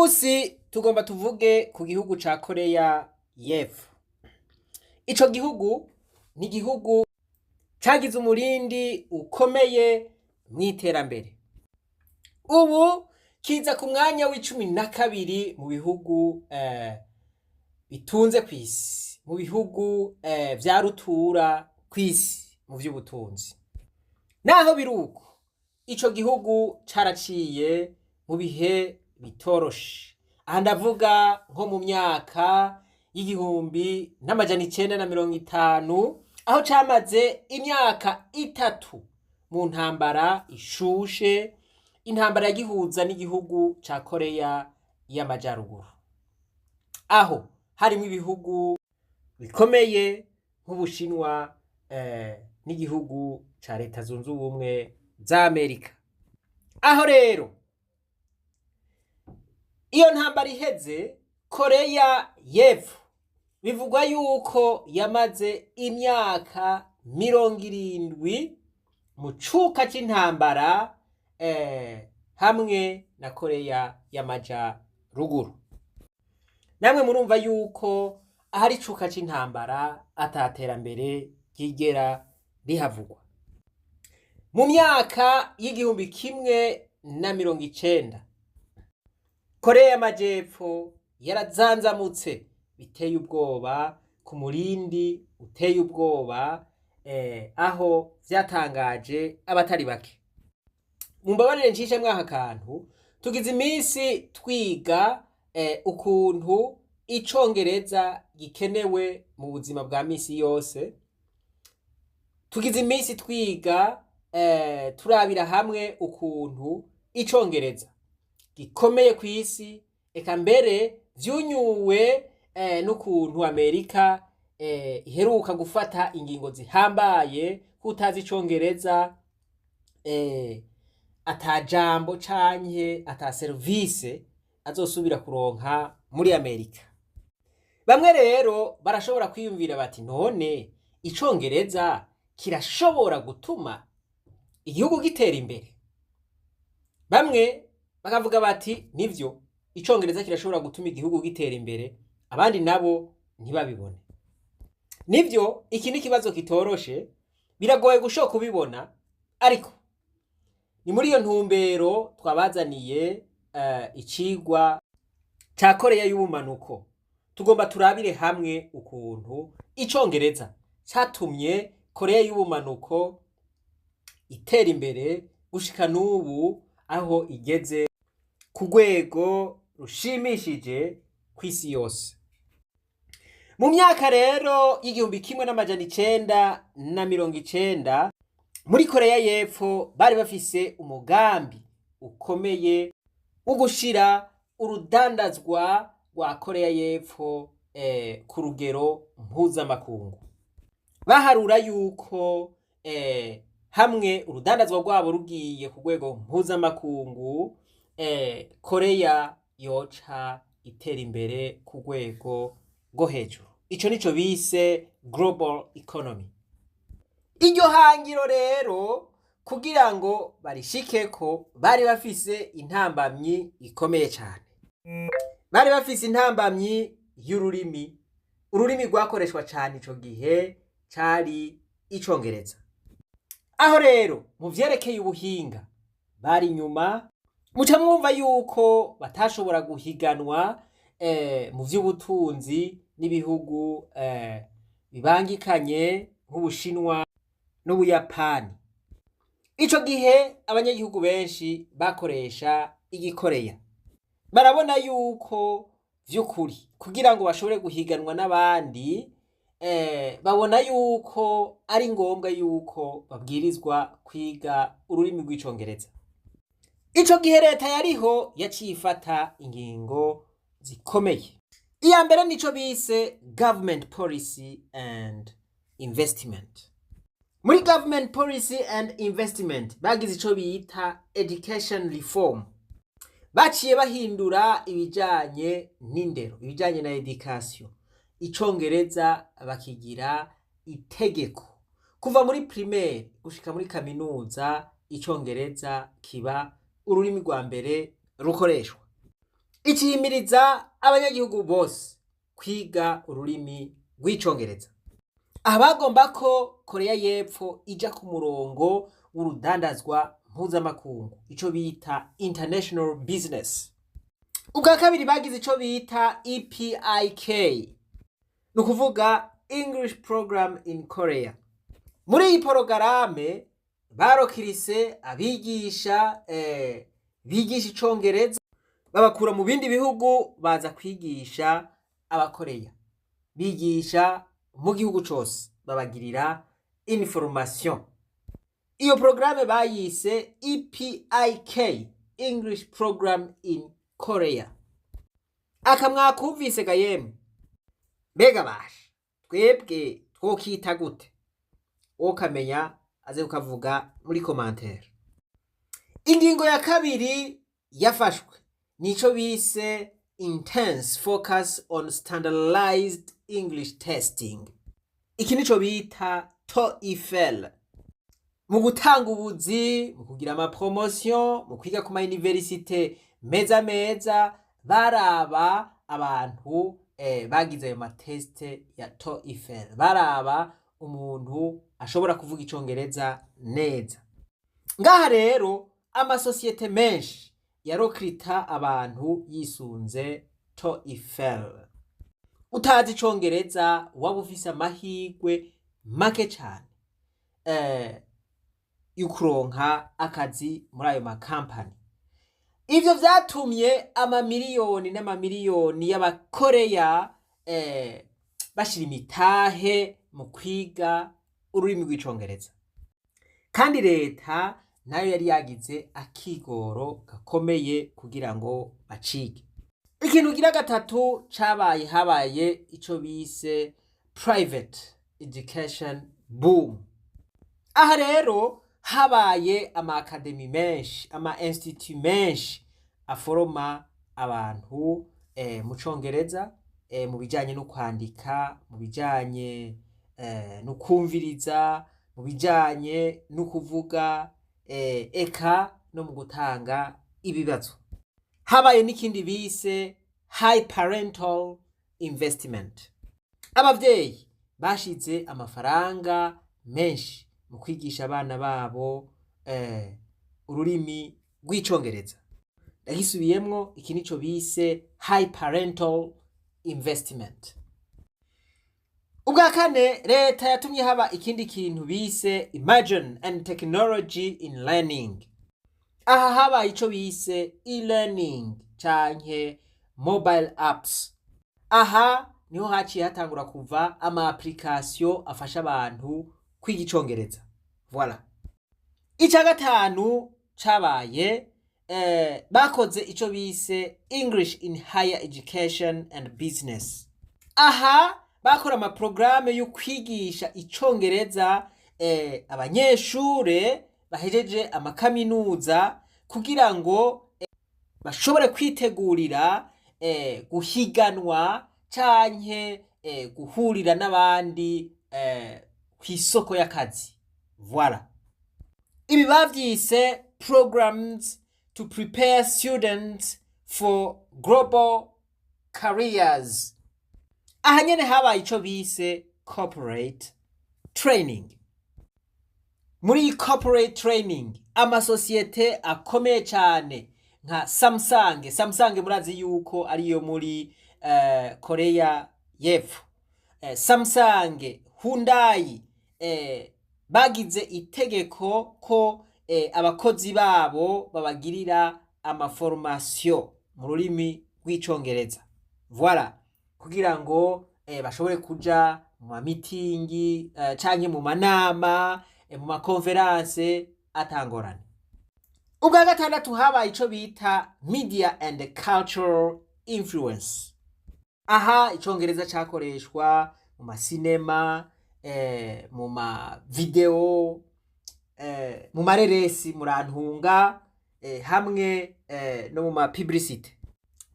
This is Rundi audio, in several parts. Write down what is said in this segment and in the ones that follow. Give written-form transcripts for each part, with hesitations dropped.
Munsi tugomba tuvuge ku gihugu ca Koreya y'Epfo. Ico gihugu ni igihugu cagize umurindi ukomeye mw'iterambere. Ubu kiza ku mwanya w'12 mu bihugu bitunze kw'isi, mu bihugu vya rutura kw'isi mu vy'ubutunzi. Naho biri uko, ico gihugu caraciye mu bihe bitoroshe. Aha ndavuga nko mu myaka y'1950, aho camaze imyaka 3 mu ntambara ishushe, intambara yagihuza n'igihugu ca Koreya y'Amajaruguru. Aho harimwo ibihugu bikomeye nk'Ubushinwa n'igihugu ca Leta Zunze Ubumwe za Amerika. Aho rero iyo ntambara iheze, Koreya y'Epfo bivugwa yuko yamaze imyaka 70 mu cuka c'intambara hamwe na Koreya y'Amajaruguru. Namwe murumva yuko ahari icuka c'intambara ata terambere ryigera rihavugwa. Mu myaka y'1190, Koreya y'Amajepfo yarazanzamutse biteye ubwoba, ku murindi uteye ubwoba, aho vyatangaje abatari bake. Mumbabarire ncishe mwaka kantu, tugize iminsi twiga ukuntu icongereza gikenewe mu buzima bwa misi yose. Tugize iminsi twiga, turabira hamwe ukuntu icongereza gikomeye kw'isi, eka mbere vyunyuwe n'ukuntu Amerika iheruka gufata ingingo zihambaye ko utazi icongereza ata jambo canke ata serivise azosubira kuronka muri Amerika. Bamwe rero barashobora kwiyumvira bati: "None icongereza kirashobora gutuma igihugu gitera imbere?" Bamwe bakavuga bati: "Nivyo, icongereza kirashobora gutuma igihugu gitera imbere." Abandi nabo ntibabibone. Nivyo, iki ni ikibazo kitoroshe, biragoye gushoka kubibona, ariko ni muri iyo ntumbero twabazaniye icigwa ca Koreya y'ubumanuko. Tugomba turabire hamwe ukuntu icongereza catumye Koreya y'ubumanuko itera imbere gushika n'ubu aho igeze ku rwego rushimishije kw'isi yose. Mu myaka rero y'1990, muri Koreya y'Epfo bari bafise umugambi ukomeye wo gushira urudandazwa rwa Koreya y'Epfo ku rugero mpuzamakungu. Baharura yuko hamwe urudandazwa rwabo rugiye ku rwego mpuzamakungu, Koreya yoca itera imbere ku rwego rwo hejuru. Ico nico bise global economy. Iryo hangiro rero, kugira ngo barishikeko, bari bafise intambamyi ikomeye cane. Bari bafise intambamyi y'ururimi. Ururimi rwakoreshwa cane ico gihe cari icongereza. Aho rero mu vyerekeye ubuhinga bari inyuma, muca mwumva yuko batashobora guhiganwa mu vy'ubutunzi n'ibihugu bibangikanye nk'Ubushinwa n'Ubuyapani. Ico gihe abanyagihugu benshi bakoresha igikoreya. Barabona yuko vy'ukuri kugira ngo bashobore guhiganwa n'abandi, babona yuko ari ngombwa yuko babwirizwa kwiga ururimi rw'icongereza. Ico gihe leta yariho yaciye ifata ingingo zikomeye. Iya mbere nico bise government policy and investment. Muri government policy and investment bagize ico bita education reform. Baciye bahindura ibijanye n'indero, ibijanye na education, icongereza bakigira itegeko. Kuva muri primaire gushika muri kaminuza, icongereza kiba ururimi rwa mbere rukoreshwa. Icihimiriza abanyagihugu bose kwiga ururimi rw'Icongereza. Aha bagomba ko Korea y'Epfo ija ku murongo w'urudandazwa mpuzamakungu, ico bita international business. Ubwa kabiri, bagize ico bita EPIK, ni ukuvuga English Program in Korea. Muri iyi porogaramu barokirise abigisha bigisha Icongereza, babakura mu bindi bihugu baza kwigisha Abakoreya, bigisha mu gihugu cose, babagirira information. Iyo porogaramu bayise EPIK, English Program in Korea. Aka mwakumvise ga yemwe? Mbega basha, twebwe twokita gute? Wokamenya aze kukavuga muri commentaire. Ingingo ya kabiri yafashwe nico bise intense focus on standardized English testing. Iki nico bita TOEFL. Mu gutanga ubuzi, mu kugira ama promotion, mu kwiga ku ma université meza meza, baraba abantu bagize ayo ma test ya TOEFL, baraba umuntu ashobora kuvuga Icongereza neza. Ngaha rero amasosiyete menshi yarokrita abantu yisunze TOEFL. Utazi Icongereza waba ufise amahirwe make cane y'ukuronka akazi muri ayo makampani. Ivyo vyatumye amamiliyoni n'amamiliyoni y'Abakoreya bashira imitahe mu kwiga ururimi rw'Icongereza. Kandi leta nayo yari yagize akigoro gakomeye kugira ngo bacige. Ikintu gira gatatu cabaye, habaye ico bise private education boom. Aha rero habaye ama academy menshi, ama institut menshi aforoma abantu mu Congereza, mu bijanye no kwandika, mu bijanye no kumviriza, mu bijanye no kuvuga, eka no mu gutanga ibibazo. Habaye n'ikindi bise high parental investment. Abavyeyi bashize amafaranga menshi mu kwigisha abana babo ururimi rw'Icongereza. Ndagisubiyemwo, iki nico bise high parental investment. Ubwa kane, leta yatumye haba ikindi kintu bise immersion and technology in learning. Aha habaye ico bise e-learning canke mobile apps. Aha niho haciye hatangura kuva ama application afasha abantu kwiga Icongereza. Voilà. Ica gatanu cabaye, bakoze ico bise English in higher education and business. Aha bakora amaprograme yo kwigisha Icongereza abanyeshure bahejeje amakaminuza kugira ngo bashobore kwitegurira guhiganwa canke guhurira n'abandi kw'isoko y'akazi. Voilà. Ibi bavyise programs to prepare students for global careers. Aha nyene habaye ico bise corporate training. Muri iyi corporate training, amasosiyete akomeye cane nka Samsung, Samsung murazi yuko ariyo muri Korea y'Epfo, Samsung, Hyundai, bagize itegeko ko abakozi babo babagirira ama formation mu rurimi rw'Icongereza. Voilà, kugira ngo bashobore kuja mu ma meeting canke mu manama, mu ma conférence atangorane. Ubwa gatandatu, habaye ico bita media and cultural influence. Aha Icongereza cakoreshwa mu masinema, mu ma video, mu mareresi, murantunga, hamwe no mu ma publicity.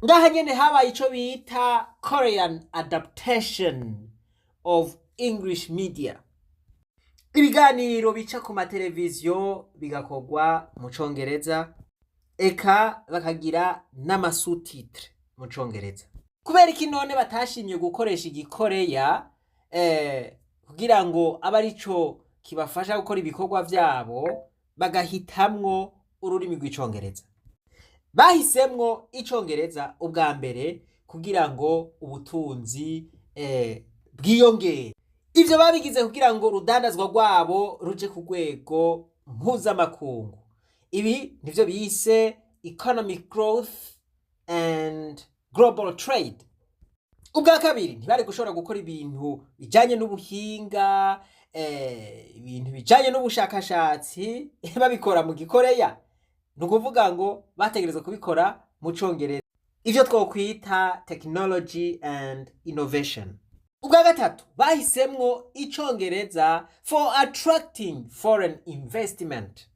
Ngaha nyene habaye ico bita Korean adaptation of English media. Ibiganiro bica ku mateleviziyo bigakorwa mu Congereza, eka bakagira n'ama sous-titres. mu Congereza. Kubera iki none batashimye gukoresha Igikoreya kugira ngo abe arico kibafasha gukora ibikorwa vyabo, bagahitamwo ururimi rw'Icongereza? Bahisemwo Icongereza ubwa mbere kugira ngo ubutunzi bwiyongere. Ivyo babigize kugira ngo urudandazwa rwabo ruje ku rwego mpuzamakungu. Ibi nivyo bise economic growth and global trade. Ubwa kabiri, ntibari gushobora gukora ibintu bijanye n'ubuhinga, ibintu bijanye n'ubushakashatsi babikora mu Gikoreya. Ni ukuvuga ngo bategerezwa kubikora mu Congereza, ivyo twokwita technology and innovation. Ubwa gatatu, bahisemwo Icongereza for attracting foreign investment.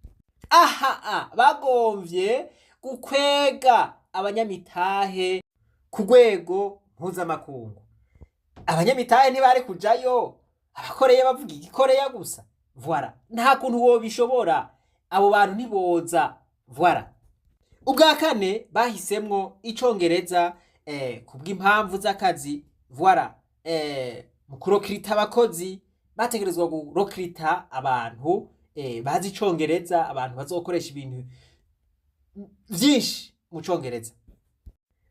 Aha bagomvye gukwega abanyamitahe ku rwego mpuzamakungu. Abanyamitahe ntibari kujayo Abakoreya bavuga Igikoreya gusa. Voilà, nta kuntu wobishobora, abo bantu ntiboza. Voilà. Ubwa kane, bahisemwo Icongereza kubw'impamvu z'akazi. Voilà, mu kurokirita abakozi bategerezwa gurokirita abantu bazi Icongereza, abantu bazokoresha ibintu vyinshi mu Congereza.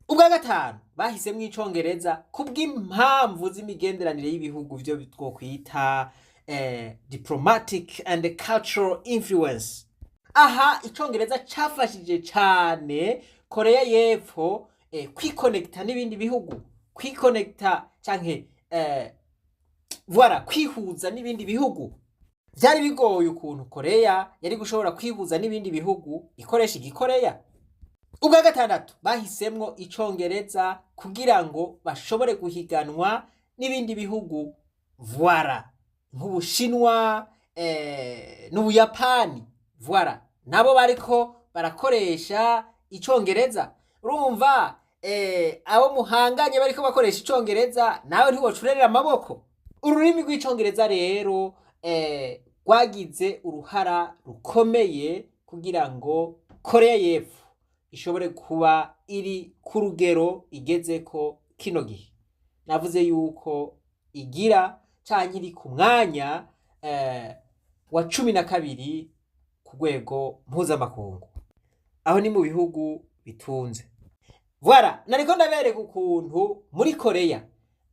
Ubwa gatanu, bahisemwo Icongereza kubw'impamvu z'imigenderanire y'ibihugu, vyo twokwita diplomatic and cultural influence. Aha Icongereza cafashije cane Korea y'Epfo kwikonekita n'ibindi bihugu, kwikonekita canke voilà, kwihuza n'ibindi bihugu. Vyari bigoye ukuntu Korea yari gushobora kwihuza n'ibindi bihugu ikoresha Igikoreya. Ubwa gatandatu, bahisemwo Icongereza kugira ngo bashobore guhiganwa n'ibindi bihugu, voilà, nk'Ubushinwa n'Ubuyapani. Voilà, nabo bariko barakoresha Icongereza. Urumva, abo muhanganye bariko bakoresha Icongereza, nawe ntiwocurerera amaboko. Ururimi rw'Icongereza rero rwagize uruhara rukomeye kugira ngo Korea y'Epfo ishobore kuba iri ku rugero igezeko kino gihe. Navuze yuko igira canke iri ku mwanya wa 12 ku rwego mpuzamakungu, aho ni mu bihugu bitunze. Voilà, nariko ndabereka ukuntu muri Korea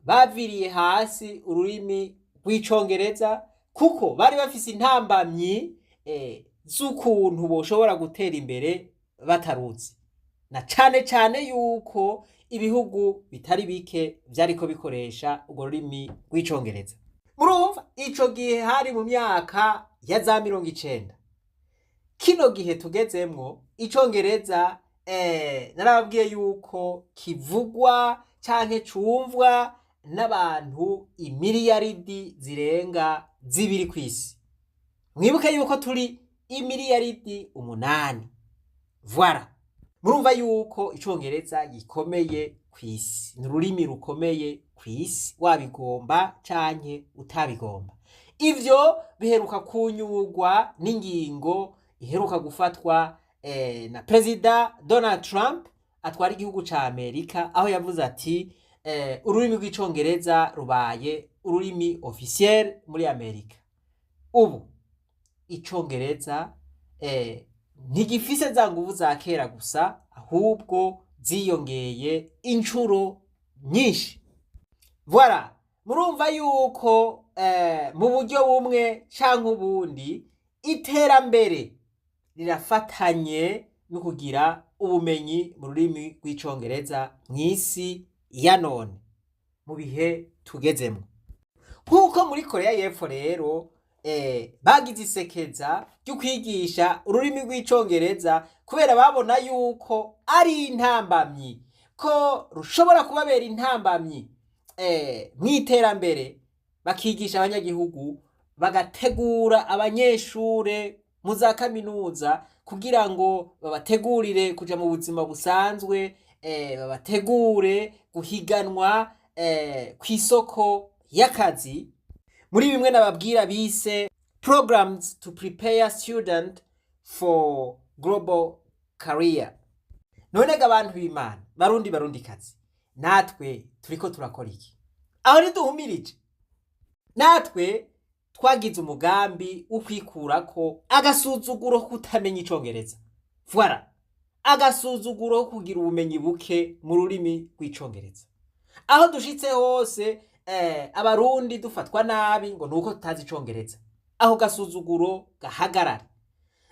baviriye hasi ururimi rw'Icongereza kuko bari bafise intambamyi z'ukuntu boshobora gutera imbere bataruzi, na cane cane yuko ibihugu bitari bike vyariko bikoresha urwo rurimi rw'Icongereza. Murumva, ico gihe hari mu myaka ya za 90. Kino gihe tugezemwo, Icongereza narababwiye yuko kivugwa canke cumvwa n'abantu imiliyaridi zirenga 2 kw'isi. Mwibuke yuko turi imiliyaridi 8. Voilà, murumva yuko Icongereza gikomeye kw'isi, ni ururimi rukomeye kw'isi, wabigomba canke utabigomba. Ivyo biheruka kunyurwa n'ingingo iheruka gufatwa na Perezida Donald Trump atwara igihugu ca Amerika, aho yavuze ati ururimi rw'Icongereza rubaye ururimi officiel muri Amerika. Ubu Icongereza ntigifise za nguvu za kera gusa, ahubwo ziyongeye incuro nyinshi. Voilà, murumva yuko mu buryo bumwe canke ubundi iterambere rirafatanye no kugira ubumenyi mu rurimi rw'Icongereza mw'isi ya none, mu bihe tugezemwo. Nk'uko muri Korea y'Epfo rero bagize isekeza ryo kwigisha ururimi rw'Icongereza kubera babona yuko ari intambamyi, ko rushobora kubabera intambamyi mw'iterambere, bakigisha abanyagihugu, bagategura abanyeshure mu za kaminuza kugira ngo babategurire kuja mu buzima busanzwe, babategure guhiganwa kw'isoko y'akazi, muri bimwe nababwira bise programs to prepare student for global career. None ga abantu b'Imana, Barundi, Barundikazi, natwe turiko turakora iki? Aho ntiduhumirije? Natwe twagize umugambi wo kwikurako agasuzuguro ko kutamenya icongereza, voilà, agasuzuguro ko kugira ubumenyi buke mu rurimi rw'icongereza. Aho dushitse hose, Abarundi dufatwa nabi ngo nuko tutazi icongereza. Aho gasuzuguro gahagarare,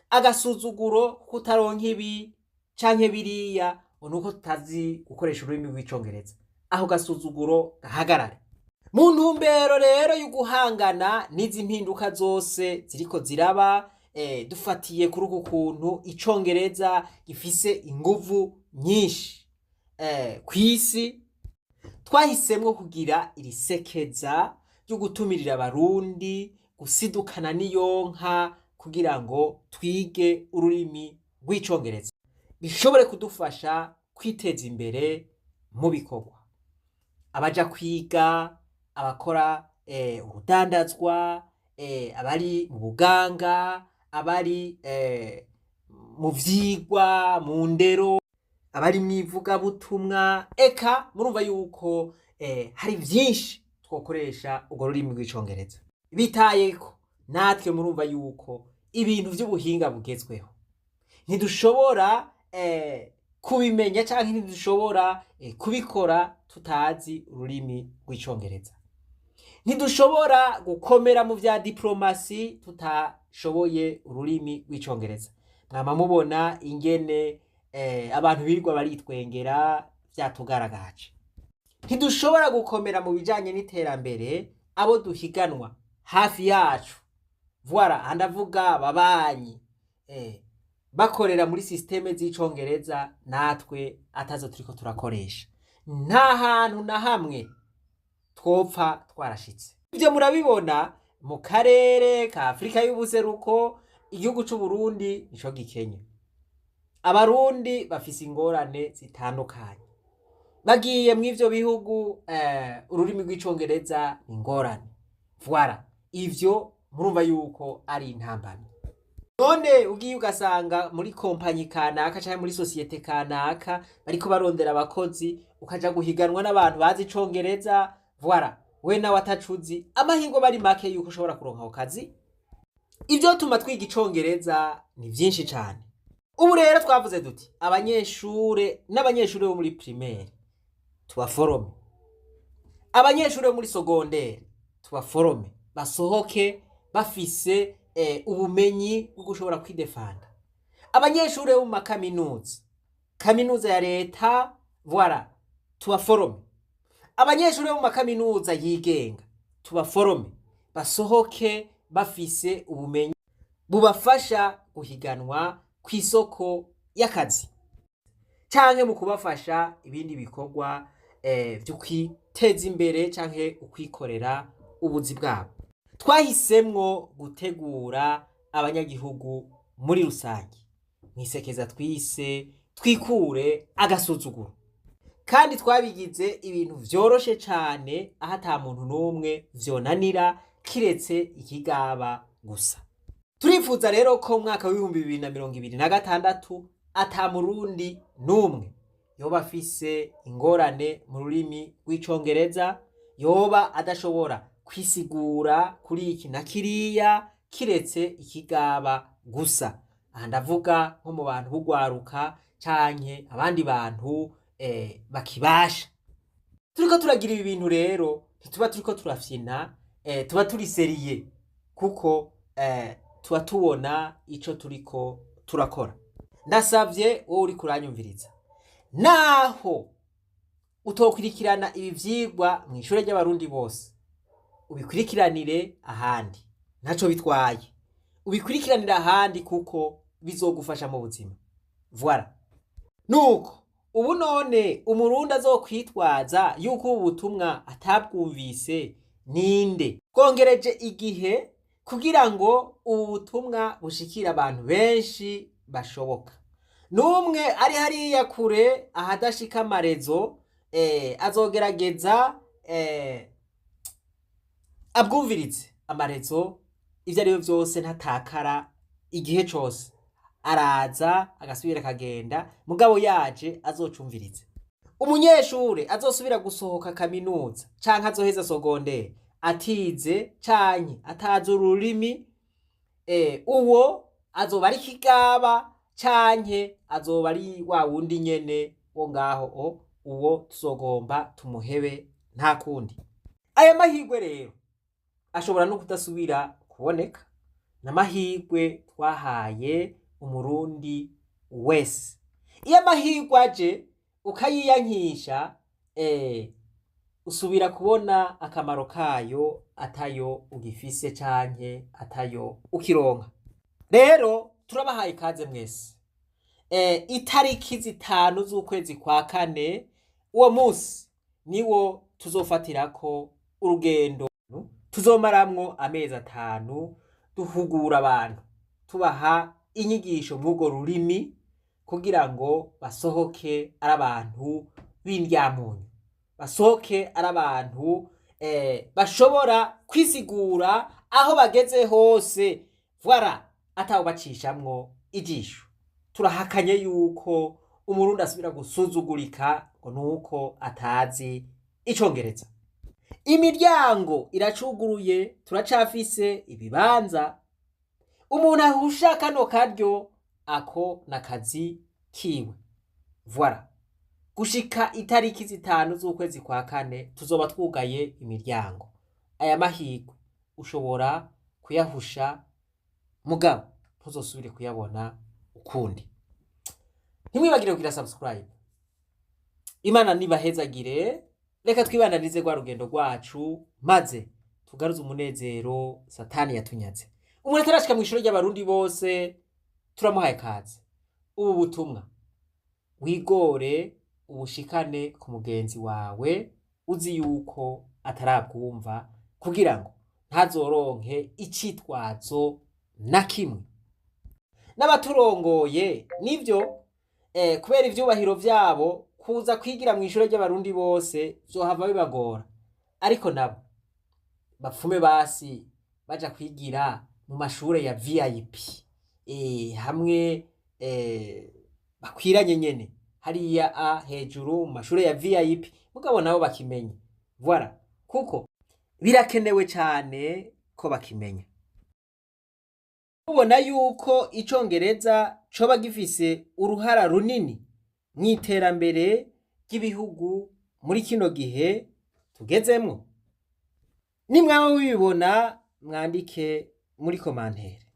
agasuzuguro kutaronka ibi canke biriya ngo nuko tutazi gukoresha ururimi rw'icongereza, aho gasuzuguro gahagarare. Mu ntumbero rero yo guhangana n'izi mpinduka zose ziriko ziraba, dufatiye kuri uku kuntu icongereza gifise inguvu nyinshi kw'isi, twahisemwo kugira iri sekeza ryo gutumirira Abarundi gusidukana n'iyonka kugira ngo twige ururimi rw'icongereza, bishobore kudufasha kwiteza imbere mu bikorwa, abaja kwiga, abakora urudandazwa, abari mu buganga, abari mu vyigwa, mu ndero, abari mw'ivugabutumwa, eka murumva yuko hari vyinshi twokoresha urwo rurimi rw'icongereza. Bitayeko natwe murumva yuko ibintu vy'ubuhinga bugezweho ntidushobora kubimenya canke ntidushobora kubikora tutazi ururimi rw'icongereza. Ntidushobora gukomera mu vya diplomasi tutashoboye ururimi rw'icongereza. Mwama mubona ingene abantu birirwa baritwengera, vyatugaragaje. Ntidushobora gukomera mu bijanye n'iterambere abo duhiganwa hafi yacu, voilà, aha ndavuga ababanyi, bakorera muri système z'icongereza, natwe atazo turiko turakoresha. Nta hantu na hamwe twopfa twarashitse. Ivyo murabibona mu karere ka Afurika y'ubuseruko, igihugu c'Uburundi nico gikenye. Abarundi bafise ingorane zitandukanye. Bagiye mw'ivyo bihugu, ururimi rw'icongereza ni ingorane. Voilà, ivyo murumva yuko ari intambamyi. None ugiye ugasanga muri kompanyi kanaka canke muri sosiyete kanaka bariko barondera abakozi, ukaja guhiganwa n'abantu bazi icongereza, voilà, we nawe atacuzi, amahirwe bari make yuko ushobora kuronka ako kazi. Ivyo tuma twiga icongereza ni vyinshi cane. Ubu rero twavuze duti abanyeshure n'abanyeshure bo muri primaire tubaforome, abanyeshure bo muri secondaire tubaforome, basohoke bafise ubumenyi bwo gushobora kwidefanda. Abanyeshure bo mu makaminuza, kaminuza ya leta, voilà, tubaforome. Abanyeshure bo mu makaminuza yigenga tubaforome, basohoke bafise ubumenyi bubafasha guhiganwa kw'isoko y'akazi canke mu kubafasha ibindi bikorwa vyo kwiteza imbere canke ukwikorera ubuzi bwabo. Twahisemwo gutegura abanyagihugu muri rusange mwisekeza twise "Twikure agasuzuguro", kandi twabigize ibintu vyoroshe cane, aho ata muntu n'umwe vyonanira kiretse ikigaba gusa. Turifuza rero ko mu mwaka w'2026 ata Murundi n'umwe yoba afise ingorane mu rurimi rw'icongereza, yoba adashobora kwisigura kuri iki na kiriya kiretse ikigaba gusa. Aha ndavuga nko mu bantu b'ugwaruka canke abandi bantu bakibasha. Turiko turagira ibi bintu rero, ntituba turiko turafyina, tuba turi sérieux, kuko tuba tubona ico turiko turakora. Ndasavye wowe uriko uranyumviriza, naho utokwirikirana ibi vyigwa mw'ishure ry'Abarundi bose, ubikurikiranire ahandi, ntaco bitwaye, ubikurikiranire ahandi kuko bizogufasha mu buzima. Voilà. Nuko ubu none Umurundi azokwitwaza yuko ubu butumwa atabwumvise ninde? Twongereje igihe kugira ngo ubu butumwa bushikire abantu benshi bashoboka. N'umwe ari hariya kure ahadashika amarezo, azogerageza abwumvirize. Amarezo ivyo ari vyo vyose ntatakara, igihe cose Araza agasubira akagenda, mugabo yaje azocumvirize. Umunyeshure azosubira gusohoka kaminuza canke azoheza sogondere atize canke atazi ururimi, uwo azoba ari kigaba canke azoba ari wa wundi nyene wo ngaho o uwo tuzogomba tumuhebe, nta kundi. Aya mahirwe rero ashobora no kudasubira kuboneka. N'amahirwe twahaye umurundi wese. Iyo amahirwe aje ukayiyankisha, usubira kubona akamaro kayo atayo ugifise canke atayo ukironka. Rero turabahaye ikaze mwese. Itariki 5 z'ukwezi kwa kane, uwo munsi niwo tuzofatirako urugendo tuzomaramwo amezi 5 duhugura abantu, tubaha inyigisho mw'urwo rurimi kugira ngo basohoke ari abantu b'indyamunyu, basohoke ari abantu bashobora kwisigura aho bageze hose, voilà, atawubacishamwo ijisho. Turahakanye yuko umurundi asubira gusuzugurika ngo nuko atazi icongereza. Imiryango iracuguruye, turacafise ibibanza. Umuntu ahusha kano karyo, ako nakazi kiwe. Voilà, gushika itariki 5 z'ukwezi kwa kane tuzoba twugaye imiryango. Aya mahirwe ushobora kuyahusha, mugabo ntuzosubire kuyabona ukundi. Ntimwibagire kugira subscribe. Imana nibahezagire. Reka twibandanize rwa rugendo rwacu maze tugaruze umunezero Satani yatunyaze. Umuntu atarashika mw'ishure ry'abarundi bose turamuhaye kaze. Ubu butumwa wigore ubushikane ku mugenzi wawe uzi yuko atarabwumva, kugira ngo ntazoronke icitwazo na kimwe. N'abaturongoye nivyo, kubera ivyubahiro vyabo, kuza kwigira mw'ishure ry'abarundi bose vyohava bibagora, ariko nabo bapfume basi baja kwigira mu mashure ya VIP, hamwe bakwiranye nyene hariya a hejuru mu mashure ya VIP, mugabo nabo bakimenye. Voilà, kuko birakenewe cane ko bakimenya. Mubona yuko icongereza coba gifise uruhara runini mw'iterambere ry'ibihugu muri kino gihe tugezemwo? Nimwaba mubibona, mwandike muri commentaire.